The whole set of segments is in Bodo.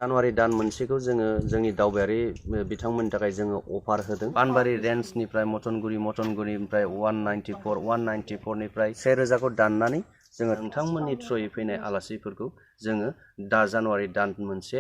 जानुवारि दान मोनसेखौ जोङो जोंनि दावबायारि बिथांमोननि थाखाय जोङो अफार होदों। पानबारि रेन्जनिफ्राय मटनगुरिनिफ्राय 194 निफ्राय 1000खौ दाननानै जोङो नोंथांमोननि थ्रुयै फैनाय आलासिफोरखौ जोङो दा जानुवारि दान मोनसे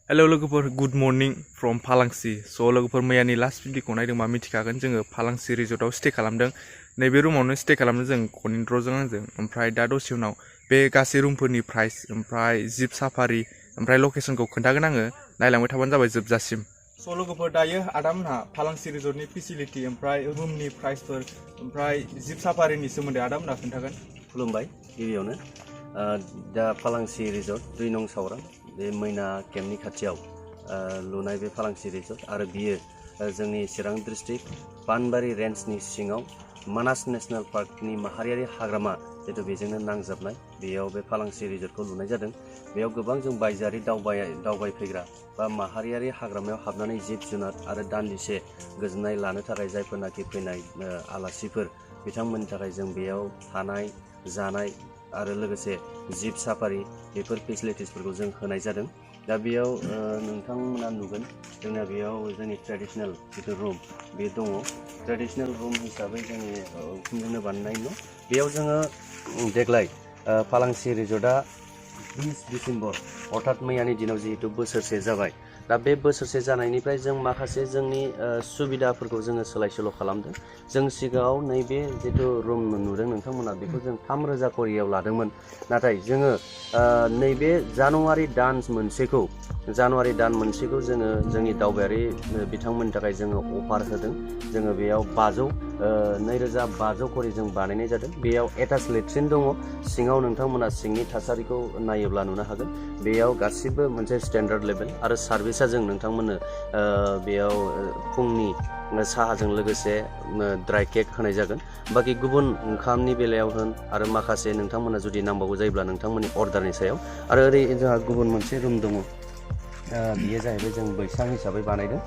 हेलो लोगोफोर, गुड मर्निं फ्रम पालांशी। लोगोफोर मैयानि लास्ट भिडिअखौ नायदोंबा मिथिखागोन जोङो पालांशी रिजर्टआव स्टे खालामदों। नैबे रुमावनो स्टे खालामदों जों कनिन्द्रजों आंजों। ओमफ्राय दा दसे उनाव बे गासै रुमफोरनि प्राइस, ओमफ्राय जिप साफारि, ओमफ्राय लकेसनखौ खोन्थागोन आङो। नायलांबाय थाबानो जाबाय जोबजासिम। लोगोफोर, दायो आदामोनहा पालांशी रिजर्टनि फेसिलिटि, ओमफ्राय रुमनि प्राइसफोर, ओमफ्राय जिप साफारिनि सोमोन्दै आदामोनहा खोन्थागोन। खुलुमबाय। गिबियावनो दा पालांशी रिजर्ट 2 नं सावरां बे मैना केम्पनि खाथियाव लुनाय बे पालांशी रिजर्ट आरो बियो जोंनि चिरां डिस्ट्रिक्ट पानबारि रेन्जनि सिङाव मानास नेशनेल पार्कनि माहारियारि हाग्रामा जितु बेजोंनो नांजाबनाय, बेयाव बे पालांशी रिजर्टखौ लुनाय जादों। बेयाव गोबां जों बायजोआरि दावबायफैग्रा बा माहारियारि हाग्रामायाव हाबनानै जिब जुनार आरो दान्दिसे गोजोननाय लानो थाखाय जायफोरनाखि फैनाय आलासिफोर बिथांमोननि थाखाय जों बेयाव थानाय जानाय आरो लोगोसे जिप साफारि बेफोर फेसिलिटिसफोरखौ जों होनाय जादों। दा बेयाव नोंथांमोना नुगोन जोंना बेयाव जोंनि ट्रेडिसनेल जितु रुम बे दङ। ट्रेडिसनेल रुम हिसाबै जोंनि उखुमजोंनो बानायनाय न'। बेयाव जोङो देग्लाय पालांशी रिजर्टआ 20 डिसेम्बर अर्थात मैयानि दिनाव जिहेतु बोसोरसे जाबाय। दा बे बोसोरसे जानायनिफ्राय जों माखासे जोंनि सुबिदाफोरखौ जोङो सोलाय सोल' खालामदों। जों सिगाङाव नैबे जितु रुम नुदों नोंथांमोना बेखौ जों 3000 करियाव लादोंमोन। नाथाय जोङो नैबे जानुवारि दान मोनसेखौ जोङो जोंनि दावबायारि बिथांमोननि थाखाय जोङो अफार होदों। जोङो बेयाव 2500 करि जों बानायनाय जादों। बेयाव एटाच लेट्रिन दङ। सिङाव नोंथांमोना सिंनि थासारिखौ नायोब्ला नुनो हागोन। बेयाव गासिबो मोनसे स्टेन्डार्ड लेभेल आरो सार्भिसा जों नोंथांमोननो बेयाव फुंनि साहाजों लोगोसे ड्राइ केक होनाय जागोन। बाखि गुबुन ओंखामनि बेलायाव होन आरो माखासे नोंथांमोना जुदि नांबावगौ जायोब्ला नोंथांमोननि अर्डारनि सायाव। आरो ओरै जोंहा गुबुन मोनसे रुम दङ। बियो जाहैबाय जों बैसां हिसाबै बानायदों।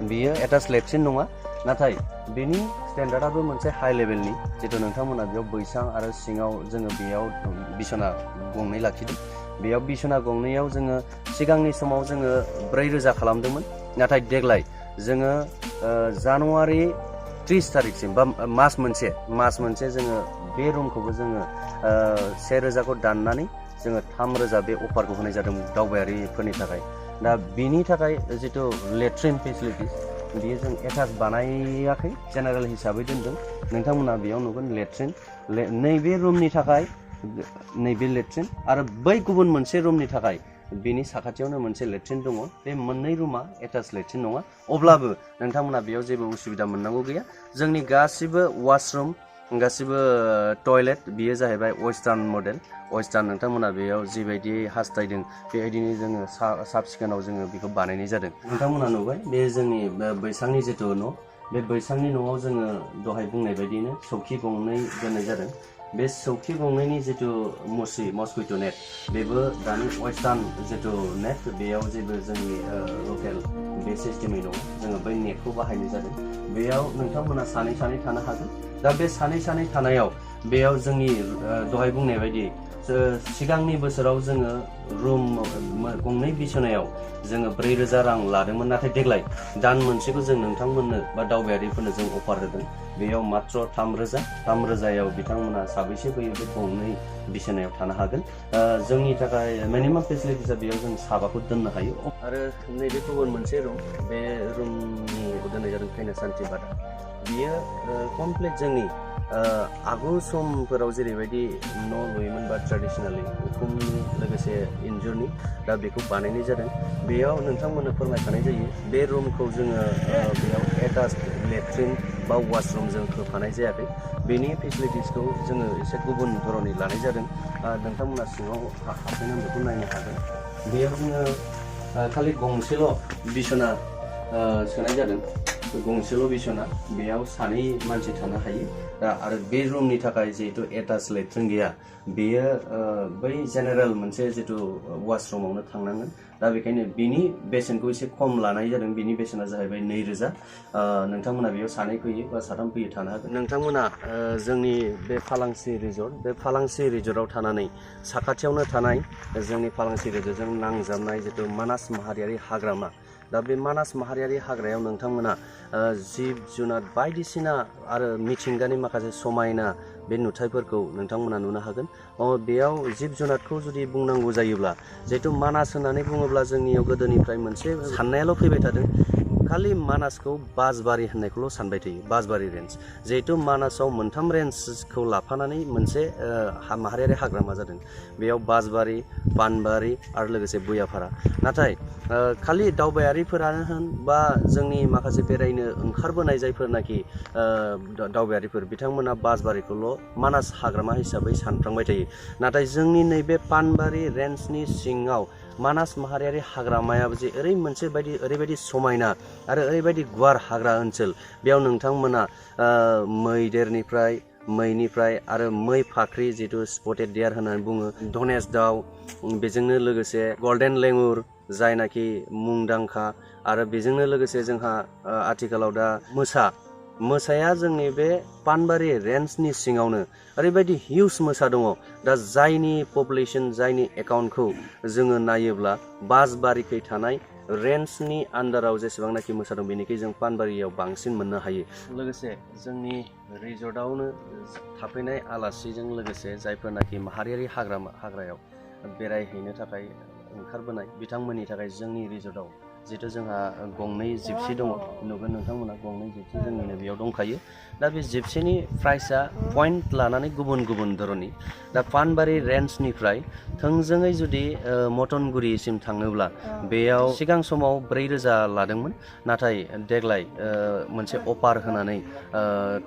बियो एटाच लेट्रिन नङा, नाथाय बेनि स्टेन्डार्डआबो मोनसे हाइ लेभेलनि। जितु नोंथांमोना बेयाव बैसां आरो सिङाव जोङो बेयाव बिसना गंनै लाखिदों। बेयाव बिसना गंनैयाव जोङो सिगांनि समाव जोङो 4000 खालामदोंमोन। नाथाय देग्लाय जोङो जानुवारि 30 तारिखसिम बा मास मोनसे जोङो बे रुमखौबो जोङो 1000खौ दाननानै जोङो 3000 बे अफारखौ होनाय जादों दावबायारिफोरनि थाखाय। दा बिनि थाखाय जितु लेट्रिन फेसिलिटिस बियो जों एटाच बानायाखै, जेनेरेल हिसाबै दोनदों। नोंथांमोना बेयाव नुगोन लेट्रिन। नैबे रुमनि थाखाय नैबे लेट्रिन आरो बै गुबुन मोनसे रुमनि थाखाय बिनि साखाथियावनो मोनसे लेट्रिन दङ। बे मोननै रुमा एटाच लेट्रिन नङा। अब्लाबो नोंथांमोना बेयाव जेबो उसुबिदा मोननांगौ गैया। जोंनि गासिबो वाशरुम, गासिबो टयलेट बियो जाहैबाय वेस्टार्न मडेल। वेस्टार्न नोंथांमोना बेयाव जिबायदि हास्थायदों बेबायदिनो जोङो साब सिखोनाव जोङो बेखौ बानायनाय जादों। नोंथांमोना नुबाय बे जोंनि बैसांनि जितु न', बे बैसांनि न'आव जोङो दहाय बुंनाय बायदिनो सौखि गंनै दोननाय जादों। बे सौखि गंनैनि जितु मस्कुइट' नेट बेबो दानि वेस्टार्न जितु नेट, बेयाव जेबो जोंनि लकेल बे सिस्टेमै दङ। जोङो बै नेटखौ बाहायनाय जादों। बेयाव नोंथांमोना सानै थानो हागोन। दा बे सानै थानायाव बेयाव जोंनि दहाय बुंनाय बायदि सिगांनि बोसोराव जोङो रुम गंनै बिसनायाव जोङो 4000 रां लादोंमोन। नाथाय देग्लाय दान मोनसेखौ जों नोंथांमोननो बा दावबायारिफोरनो जों अफार होदों। बेयाव मात्र 3000 बिथांमोना साबैसे फैयो बे गंनै बिसनायाव थानो हागोन। जोंनि थाखाय मिनिमाम फेसिलिटिसा बेयाव जों 7खौ दोननो हायो। आरो नैबे गुबुन मोनसे रुम, बे रुमनि दोननाय जादों खैना सान्थि बादा। बियो कमप्लिट जोंनि आगु समफोराव जेरैबायदि न' लुयोमोन बा ट्रेडिसनेलि उखुमनि लोगोसे इन्जुरनि, दा बेखौ बानायनाय जादों। बेयाव नोंथांमोननो फोरमायखानाय जायो बे रुमखौ जोङो बेयाव एटाच लेट्रिन बा वाशरुम जों होफानाय जायाखै। बेनि फेसिलिटिसखौ जोङो एसे गुबुन धरननि लानाय जादों। नोंथांमोना सिङाव हाबफैनानै बेखौ नायनो हागोन। बेयाव जोङो खालि गंसेल' बिसना सोनाय जादों। गंसेल' बिसना बेयाव सानै मानसि थानो हायो दा आरो बे रुमनि थाखाय जिहेतु एटाच लेट्रिन गैया बेयो बै जेनेरेल मोनसे जितु वाशरुमावनो थांनांगोन दा बेखायनो बिनि बेसेनखौ एसे खम लानाय जादों बिनि बेसेना जाहैबाय 2000 नोंथांमोना बेयाव सानै फैयो बा साथाम फैयो थानो हागोन नोंथांमोना जोंनि बे फालांसि रिजर्ट बे फालांसि रिजर्टआव थानानै साखाथियावनो थानाय जोंनि फालांसि रिजर्टजों नांजाबनाय जितु मानास माहारियारि हाग्रामा दा बे मानास माहारियारि हाग्रायाव नोंथांमोना जिब जुनार बायदिसिना आरो मिथिंगानि माखासे समायना बे नुथायफोरखौ नोंथांमोना नुनो हागोन बेयाव जिब जुनारखौ जुदि बुंनांगौ जायोब्ला जिहेतु मानास होननानै बुङोब्ला जोंनियाव गोदोनिफ्राय मोनसे साननायाल' फैबाय थादों खालि मानासखौ बासबारि होननायखौल' सानबाय थायो बासबारि रेन्ज जिहेतु मानासाव मोनथाम रेन्जखौ लाफानानै मोनसे माहारियारि हाग्रामा जादों बेयाव बासबारि पानबारि आरो लोगोसे भुयाफारा नाथाय खालि दावबायारिफोरानो होन बा जोंनि माखासे बेरायनो ओंखारबोनाय जायफोरनाखि दावबायारिफोर बिथांमोना बासबारिखौल' मानास हाग्रामा हिसाबै सानफ्लांबाय थायो नाथाय जोंनि नैबे पानबारि रेन्जनि सिङाव मानास माहारियारि हाग्रामायाबो जे ओरैबायदि समायना आरो ओरैबायदि गुवार हाग्रा ओनसोल बेयाव नोंथांमोना मैनिफ्राय आरो मै फाख्रि जितु स्पटेड डियार होननानै बुङो धनेश दाउ बेजोंनो लोगोसे गल्डेन लेंगुर जायनाखि मुंदांखा आरो बेजोंनो लोगोसे जोंहा आथिखालाव दा मोसाया जोंनि बे पानबारि रेन्जनि सिङावनो ओरैबायदि हिउज मोसा दङ दा जायनि पपुलेसन जायनि एकाउन्टखौ जोङो नायोब्ला बासबारिखै थानाय रेन्जनि आन्डाराव जेसेबांनाखि मोसा दं बेनिख्रुइ जों पानबारियाव बांसिन मोननो हायो लोगोसे जोंनि रिजर्टआवनो थाफैनाय आलासिजों लोगोसे जायफोरनाखि माहारियारि हाग्रायाव बेरायहैनो थाखाय ओंखारबोनाय बिथांमोननि थाखाय जोंनि रिजर्टआव जिहेतु जोंहा गंनै जिपसि दङ नुगोन नोंथांमोना गंनै जिपसि जोंनिनो बेयाव दंखायो दा बे जिपसिनि प्राइसआ पइन्ट लानानै गुबुन गुबुन धरननि दा पानबारि रेन्जनिफ्राय थोंजोङै जुदि मटनगुरिसिम थाङोब्ला बेयाव सिगां समाव 4000 लादोंमोन नाथाय देग्लाय मोनसे अफार होनानै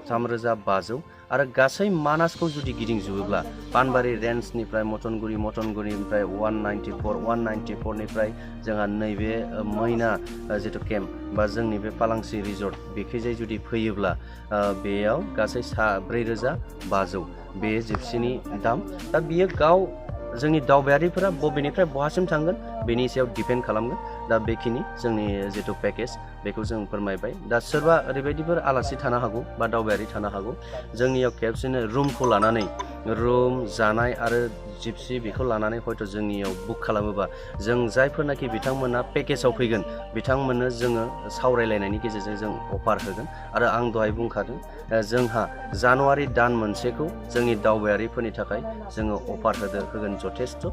3500 आरो गासै मानासखौ जुदि गिदिंजोबोब्ला पानबारि रेन्जनिफ्राय मटनगुरिनिफ्राय 194 निफ्राय जोंहा नैबे मैना जितु केम्प बा जोंनि बे फालांसि रिजर्ट बेखैजाय जुदि फैयोब्ला बेयाव गासै 4500 बे जिपसिनि दाम दा बियो गाव जोंनि दावबायारिफोरा बबेनिफ्राय बहासिम थांगोन बेनि सायाव डिपेन्ड खालामगोन दा बेखिनि जोंनि जितु पेकेज बेखौ जों फोरमायबाय दा सोरबा ओरैबायदिफोर आलासि थानो हागौ बा दावबायारि थानो हागौ जोंनियाव खेबसेनो रुमखौ लानानै रुम जानाय आरो जिपसि बेखौ लानानै हयथ' जोंनियाव बुक खालामोबा जों जायफोरनाखि बिथांमोना पेकेजाव फैगोन बिथांमोननो जोङो सावरायलायनायनि गेजेरजों जों अफार होगोन आरो आं दहाय बुंखादों जोंहा जानुवारि दान मोनसेखौ जोंनि दावबायारिफोरनि थाखाय जोङो अफार होगोन जथेस्थ'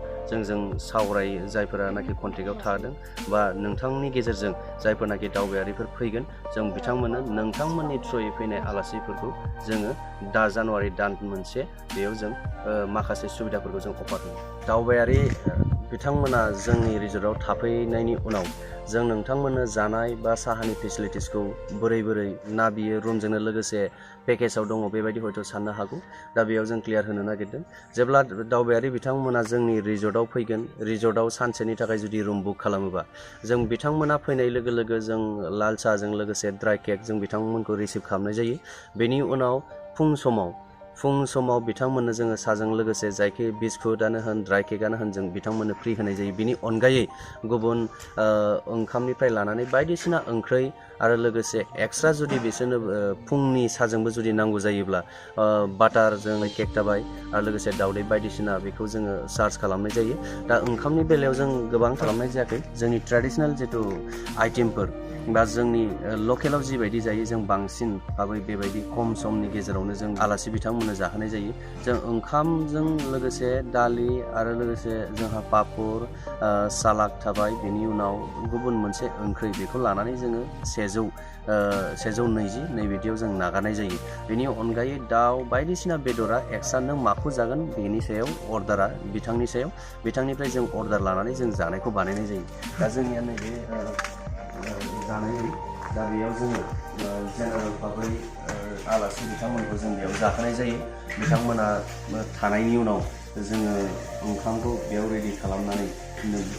जों सावरायो जायफोरानाखि कन्टेक्टआव थादों बा नोंथांनि गेजेरजों जायफोरनाखि दावबायारिफोर फैगोन जों बिथांमोननो नोंथांमोननि थ्रुयै फैनाय आलासिफोरखौ जोङो दा जानुवारि दान मोनसे बेयाव जों माखासे सुबिदाफोरखौ जों अफार होयो दावबायारि बिथांमोना जोंनि रिजर्टआव थाफैनायनि उनाव जों नोंथांमोननो जानाय बा साहानि फेसिलिटिसखौ बोरै ना बियो रुमजोंनो लोगोसे पेकेजाव दङ बेबायदि हयथ' साननो हागौ दा बेयाव जों क्लियार होनो नागिरदों जेब्ला दावबायारि बिथांमोना जोंनि रिजर्टआव फैगोन रिजर्टआव सानसेनि थाखाय जुदि रुम बुक खालामोबा जों बिथांमोना फैनाय लोगो लोगो जों लाल साहाजों लोगोसे ड्राइ केक जों बिथांमोनखौ रिसिभ खालामनाय जायो बेनि उनाव फुं समाव बिथांमोननो जोङो साहाजों लोगोसे जायखि बिस्कुटआनो होन ड्राइ केकआनो होन जों बिथांमोननो फ्रि होनाय जायो बिनि अनगायै गुबुन ओंखामनिफ्राय लानानै बायदिसिना ओंख्रै आरो लोगोसे एक्सट्रा जुदि बिसोरनो फुंनि साहाजोंबो जुदि नांगौ जायोब्ला बाटारजों केक थाबाय आरो लोगोसे दावदै बायदिसिना बेखौ जोङो चार्ज खालामनाय जायो दा ओंखामनि बेलायाव जों गोबां खालामनाय जायाखै जोंनि ट्रेडिसनेल जितु आइटेमफोर बा जोंनि लकेलाव जिबायदि जायो जों बांसिन भाबै बेबायदि खम समनि गेजेरावनो जों आलासि बिथांमोननो जाहोनाय जायो जों ओंखामजों लोगोसे दालि आरो लोगोसे जोंहा पापर सालाद थाबाय बेनि उनाव गुबुन मोनसे ओंख्रि बेखौ लानानै जोङो 120 नैबिदियाव जों नागारनाय जायो बेनि अनगायै दाउ बायदिसिना बेदरा एक्सट्रा नों माखौ जागोन बेनि सायाव अर्डारा बिथांनिफ्राय जों अर्डार लानानै जों जानायखौ बानायनाय जायो दा जोंनिया नैबे जानाय दा बेयाव जोङो जेनेरेल भाबै आलासि बिथांमोनखौ जों बेयाव जाहोनाय जायो बिथांमोना थानायनि उनाव जोङो ओंखामखौ बेयाव रेडि खालामनानै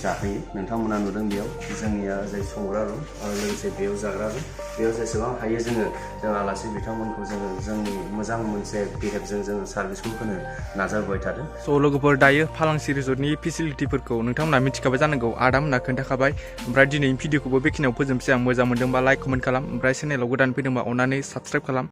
जाहोयो नोंथांमोना नुदों बेयाव जोंनिया जाय संग्रा रुम आरो लोगोसे बेयाव जाग्रा रुम बेयाव जेसेबां हायो जों आलासि बिथांमोनखौ जोंनि मोजां मोनसे बिहेभजों जोङो सार्भिसखौ होनो नाजाबोबाय थादों। स' लोगोफोर दायो फालांसि रिजर्टनि फेसिलिटिफोरखौ नोंथांमोना मिथिखाबाय जानांगौ, आदा मोनहा खोन्थाखाबाय। ओमफ्राय दिनैनि भिडिअखौबो बेखिनियाव फोजोबनोसै आं। मोजां मोनदोंबा लाइक कमेन्ट खालाम, ओमफ्राय चेनेलाव गोदान फैदोंबा अननानै साबस्क्राइब खालाम।